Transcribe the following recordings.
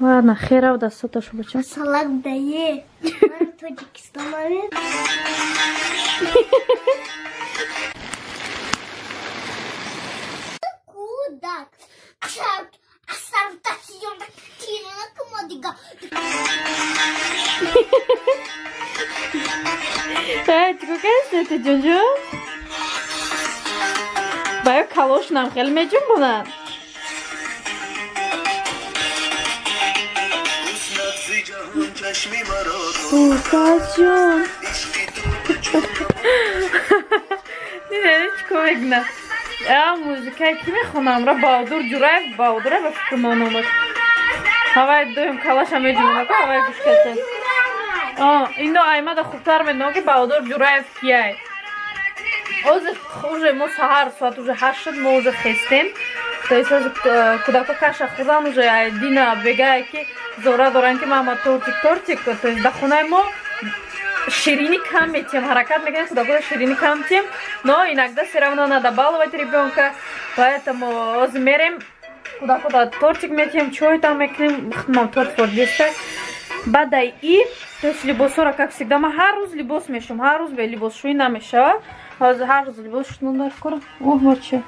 Ладно, херав дастоташу бача. Салак дае. Ман Тоҷикистон мавем. Кудак. Чико кардед, ҷонҷон? Баё калошнам хеле меҷунбонад. Устозҷон. Дидед чико мекунад? Музикае ки мехонам ра Баҳодур Ҷураев, Баҳодура ба фикр мо номаш. Ҳавай дуюм калаша меҷунбонад, ҳавай гӯш каса. Ино аймада хубтар медонам ки Баҳодур Ҷураев кияй. Ҳозир уже мо саҳар соат уже 8 шуд, мо уже хестем. То есть ҳозир кӯдако каша хӯрдан уже дина бегае ки зора доранд ки мама тортик тортик. То есть дар хонаи мо ширинӣ кам метиҳем, ҳаракат мекунем кӯдакоро ширинӣ кам тиҳем, но иногда всё равно надо баловать ребёнка, поэтому ҳозир мерем кӯдакода тортик метиҳем, чой там мекунем, худмам торт хӯрдиста. Баъдай и то есть либосҳоро как всегда ман ҳар рӯз либос мешӯм, ҳар рӯз бе либосшӯӣ намешавад. Ҳозир ҳар рӯз либос шӯтон дар кора. Оҳ, бача.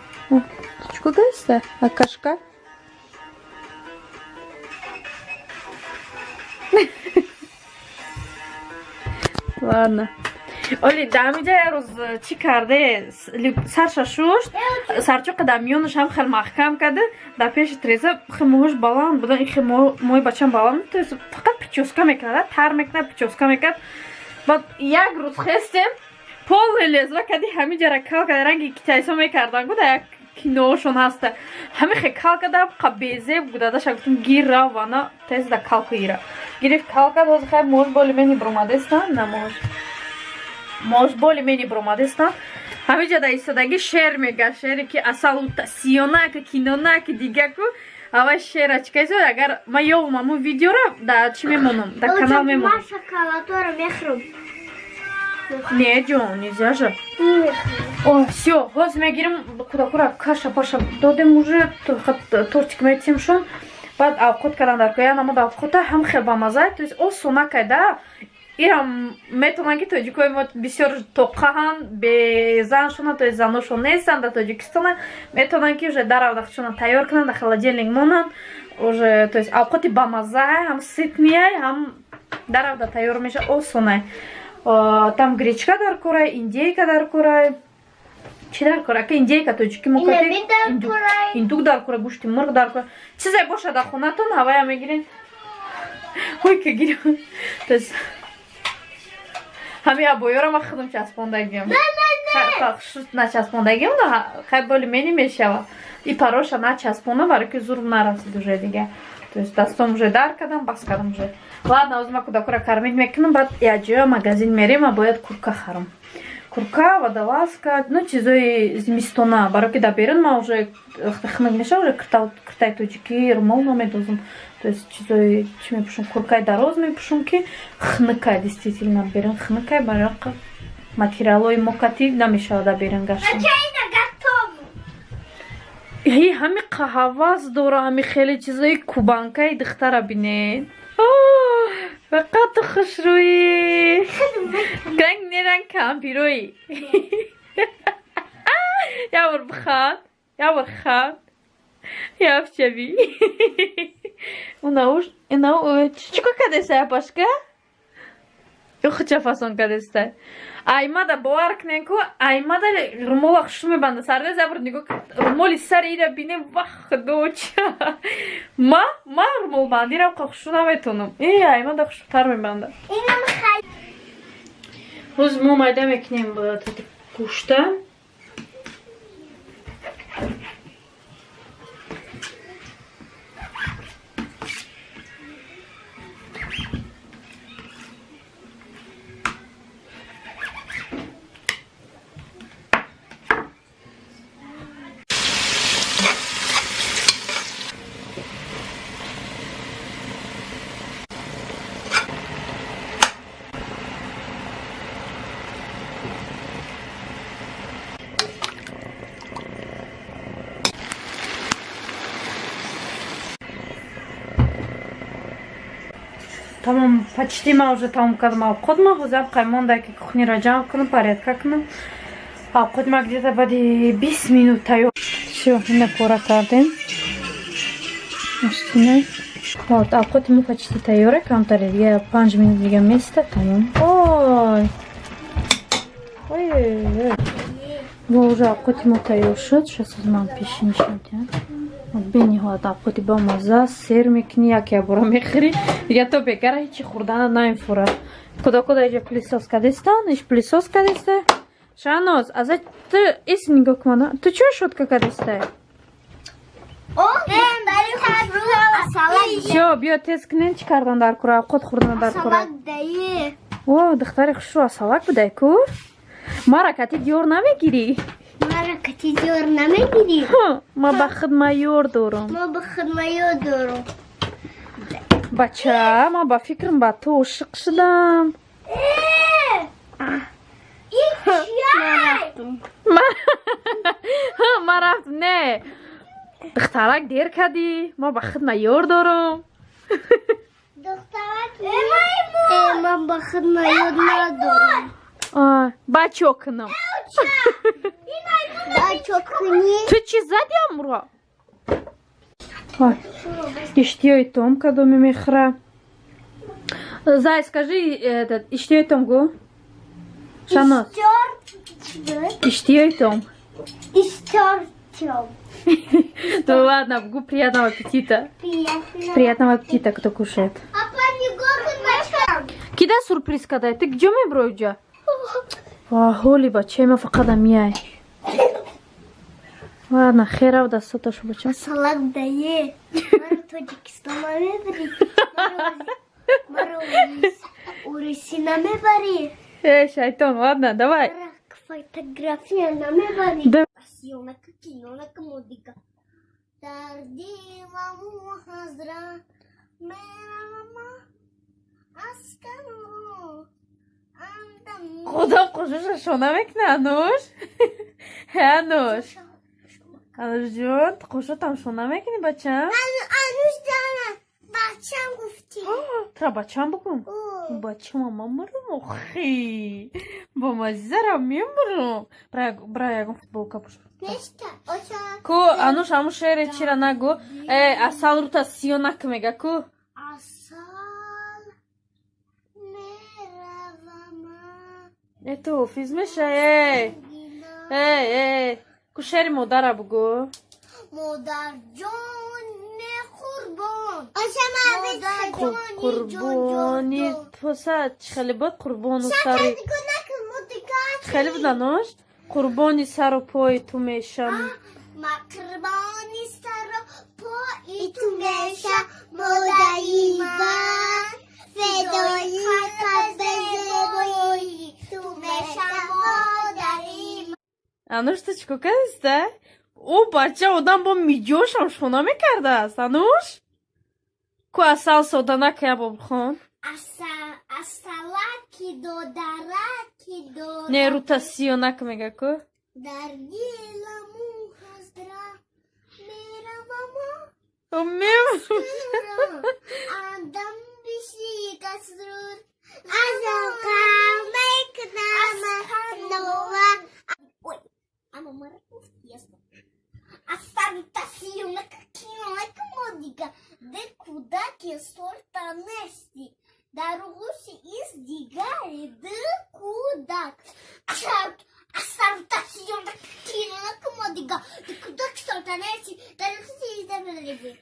Чӣ каста? А кашка? Ладно. Оли, дар ҳаминҷа як рӯз чӣ карде, сарша шушт, сарчоқа дар миёнаш ҳам хел маҳкам карда, дар пеши треза хел мӯҳош баланд буда, ин хел мӯи бачам баланд, то есть фақат прическа мекард, тар мекунад, прическа мекард. Баъд як рӯз хестем, полный лезва кади ҳаминҷара кал карда, ранги китайсо мекардан, гуда як киноошон ҳаста. Ҳамин хел кал карда, қа безеб гудадаша гуфтам гир рав вана, тез да калку ира. Гирифт кал кард, ҳозир хай мӯҳош боли мени бромадестан, на мӯҳош. Мӯҳош боли мени бромадестан. Ҳаминҷа дар истодагӣ шеър мега, шеъре ки асалу сиёнак, кинонак, дигаку. Авай шеъра чӣ кайсо, агар ман ёвам ҳамун видеора дар чӣ мемонам, дар канал мемонам. Ман шоколадора мехӯрам. Не, ҷон, нельзя же. О, всё, ҳозир мегирим кӯдакора каша паша додем уже, тортик метиҳемшон. Баъд авқот кардан дар коя намуд авқота ҳам хел бамаза, то есть осона кайда. Ирам метавонанд ки тоҷикои мо бисёр тоқаҳанд, безаншона, то есть заношон нестанд дар Тоҷикистона, метавонанд ки уже даравдахшона тайёр кунанд, дар холодильник монанд, уже то есть авқоти бамаза, ҳам сытный, ҳам даравда тайёр мешавад, осонай. Там гречка дар корай, индейка дар корай. Чӣ дар корай? Ака индейка тоҷики мо кати индук дар корай, гӯшти мурғ дар корай. Чизе бошад дар хонатон, ҳавая мегирен. Ой, ки гирем. То есть ҳамин абоёро ман худам часпондагиам. Начаспондагиам, хай боли мени мешава. И пароша начаспонам, барои ки зурм нарасид уже дига. То есть дастом уже дар кардам, бас кардам уже. Ладно, ҳозир ман кӯдакоро кормить мекунам, баъд якҷоя магазин мерем, ман бояд курка харам. Курка, водолазка, ну чизои зимистона, барои ки дар берун ман уже хунук мешава, уже киртаи тоҷикӣ, румол намедозам. То есть чизои чӣ мепӯшам, куркаи дароз мепӯшам ки хунукай, действительно берун хунукай, барои материалҳои мокатӣ намешавад дар берун гаштан. Ҳи ҳами қаҳаваз дора, ҳами хеле чизои кубанкаи духтара бинед. Фақат ту хушрӯӣ. Ранг неранг кампирӯӣ. Як бор биханд, як бор ханд. Явчави. Унауш, инау чӣ кор кардеста япашка? Ё хуча фасон кардеста. Аймада бовар кунен ку, аймада румола хушу мебанда. Сардез як бор нигоҳ румоли сари ира бинем, вах худоча. Ма румолбандирам хушу наметонам. Э, аймада хушутар мебанда. Ҳозир мо майда мекунем гӯшта. Тамом, почти ма уже тамом кардам авқот. Ма ҳозирам қаймонда, ки кухнира ҷамъ кунам, порядка кунам. Авқот ма где-то баъди 20 минут тайёр. Всё, ина пора кардем. Остина. Вот, авқоти мо почти тайёре, камтаре дига, 5 минут дига места, тамом. Ой. Ой, ой, ой. Во, уже авқоти мо тайёр шуд. Сейчас ман пеши нишон диҳам. Бениҳоят авқоти бамаза, сер мекунӣ, як ябора мехӯрӣ. Дига то бегара ҳечи хӯрдана намефура. Куда куда иҷа пылесос кадестан, иш пылесос кадеста. Шаноз, аза ту ис нигоҳ кун. Ту чё щётка кадеста? Всё, биё тез кунен, чӣ кардан дар кура, авқот хӯрдан дар кура. О, духтари хушрӯ, асалак будай ку? Мара кати диёр намегирӣ? Мара кати диёр намегирӣ? Ма ба худ маёр дорам. Ма ба худ маёр дорам. Бача, ма ба фикрам ба ту ошиқ шудам. Ма рафтам. Не, духтарак, дер кардӣ. Ма ба худ маёр дорам. Ма ба худ маёр надорам. Бачо кунам. Бачо кунӣ. Ту чӣ зади амро? Иштиёи том кадоме мехӯра? Зай, скажи этот, иштиёи том гу. Шаноз. Иштиёи том. Иштиёр. Ну ладно, гу, приятного аппетита. Приятного аппетита, кто кушает. Кида сюрприз кадай? Ты где меброиҷа? Ҳоли бачаи ма фақат амияй. Ладно, херав дастоташу, бача. Салак дае. Маро Тоҷикистон намебарӣ. Маро Уруси намебарӣ. Эй, шайтон, ладно, давай. Фотография намебарӣ. Да. Сиёнака кинонака модика. Дар диламу ҳазра меравама аскану. Худам қошуша шона мекуна, Ануш. Ануш. Анушҷон, қошотам шона мекунӣ, бачам? Ануш ҷана, бачам гуфтӣ. Тра бачам бугум? Бачам, ма мурум, охи. Бо маззара мемурум. Бра, ягон футболка пӯш. Ку, Ануш, ҳамун шеъре чира нагу. Э, асал рута сиё нак мега ку. Асал меравама. Э, ту ҳофиз меша, э. Эй, эй. Ку шеъри модара бугу. Модарҷони қурбон. Қурбони поса чӣ хеле буд, қурбону сари. Чӣ хеле буд, Ануш? Қурбони сару пои ту мешам. Ма қурбони сару пои ту мешам, модари ман, федои қалби зебои ту мешам, модари ман. Ануш, ту чӣ кор кардиста? Ӯ бача одам бо миҷошам шона мекардааст, Ануш? Ку асал сода накая, бобхон. Асалаки додараки дора. Не, рута сиё нак мега ку. Дар диламу ҳазра меравама. Мем. Андам бишикасрур. Азалқа мекунама нова. Ой, ама мара ясно. Асантасионака кинонака модика. Де кудаки сорта нести. Дар оғӯши из дигари ду кӯдак. Асантасионака кинонака модика. Де кудаки сорта нести. Дар оғӯши из дигари.